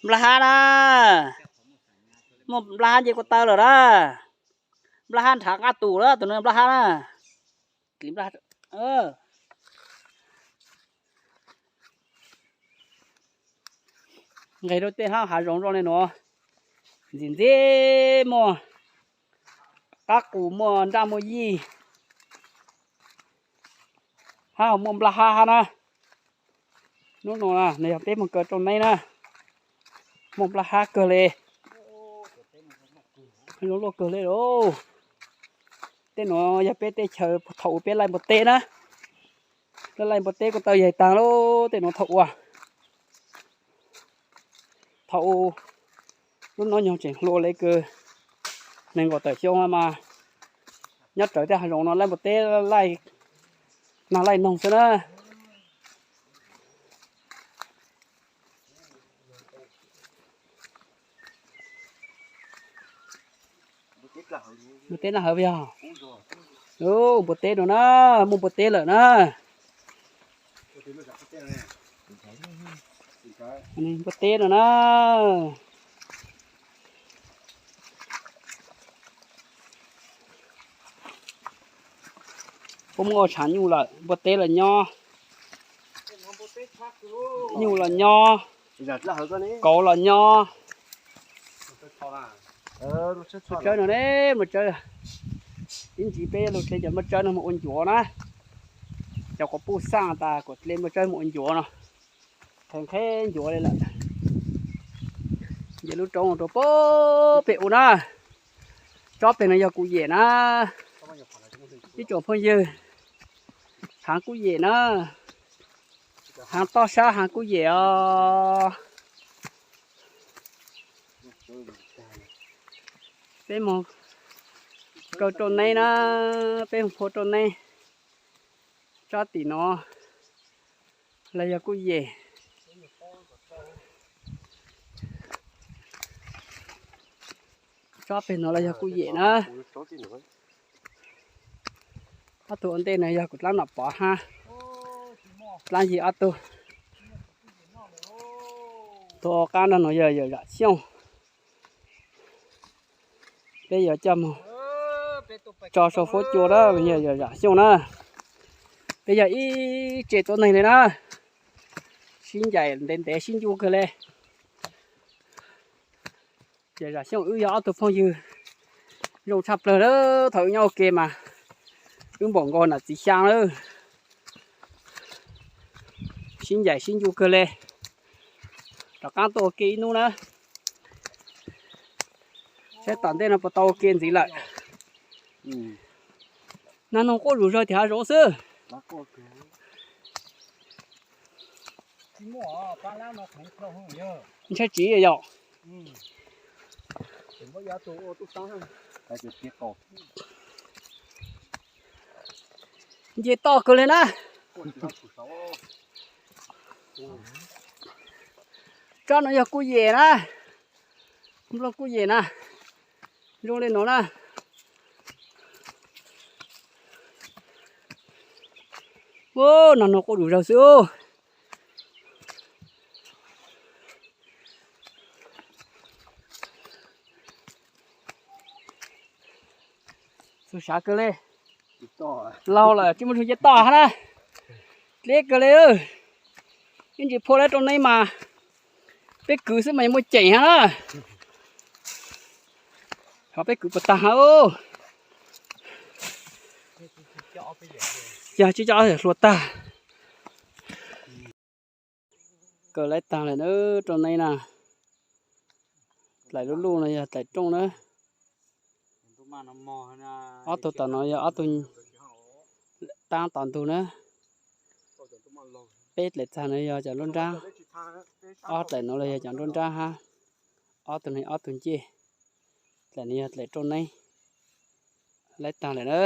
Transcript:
Nplaj hab na, muaj nplaj hab nce ko taw lawm na. Nplaj hab nrhav nqaj tus na, tus no nplaj hab na. Nqes rau tej hav zoov zoo li nuav, ntxim ntxim muaj qab qus, muaj nraj muaj yij, hab ho muaj nplaj hab hab na. Hnub no na yog peb moog kaw rau neeb na, muaj nplaj hab kawg le, zoo luaj kawg le lauj. Tej nuav yog peb teb chaws thaum ub peb laij npua teb na, laij npua teb ko taw yaig taag lauj. Tej nuav thaum ub, thaum ub lub noob nyoog tseem hluas le kws neeg nkaum tawm xyoo mas nyob rawv tej hav zoov no laij npua teb, laij nag laij noog xwb na. Npua teb npaj hawv yog, npua teb no na, muaj npua teb lawm na. Npua teb no na, puab muaj ua tshaav nyuj lawm, npua teb los nyob, nyuj los nyob, kauv los nyob. Tsawb no ne, muaj tsawb, ib ntsis peb lug dle cov npua tsawb no mus ua ncuav na, cov quas puj xaj tas kuas dle npua tsawb mus ua ncuav no, qhee qheb ncuav li lawm. Nce lub roob rau pem ub na, tsob peg no yog kuv yem na, ib tsoom phooj ywg, haav kuj yem na, haav toj sab haav kuj yem os. Peb moog kaw rau neeb na, peb moog phua rau neeb. Tsob tim no los yog kuj yem, tsob peg no los yog kuj yem na. Ob tug ua ntej no yog kuv dlaab Nom Pov hab dlaab Yig ob tug. Tug qab no no yog yawm Zam Xyooj. Peb yuav coj moog tso sau fuab cua na, yog yawm Zam Xyooj na. Peb yog ib tsev tuab neeg li na, sib ncaim ntev ntev sib ncu kawg le. Yawm Zam Xyooj wb yog ob tug phooj ywg zoo tshaj plawg lawm. Thaum wb nyob ua ke mas wb npaum nkaus nam txiv xyaa lawm, sib ncaim sib ncu kawg le. Rov qaab tuaj ua ke ib hnub na, saib tom ntej no puas tau ua ke ntxiv lawm. Nag noog quaj zom zaws tim hav zoov xwb. Ntshai tsiv yom. Nce toj kawg li na. Tsob no yog kuj yem na, nplooj kuj yem na, zoo li no na. Nag noog quaj zom zaws xwb. Txug sav kawg li, laug lawm tsis muaj zug nce toj hab na. Dleb kawg li, ib ntsis phua lawm rau neeb mas peb kwv xwb mas yuav muaj ceem hab na. Ho peb kwv puas tag hab. Yog tsis coj hluas tag. Kaw laib tag lawm na, rau neeb na. Dlaim lub luj no yog dlaim rooj na. Ob tug tom no yog ob tug taab tom ntug na. Peb dlaim tag no yog cov nruab nrab. Ob dlaim no los yog cov nruab nrab hab. Ob tug no ob tug ncej. Dlaim no yog dlaim rooj neeb. Laib tag lawm na.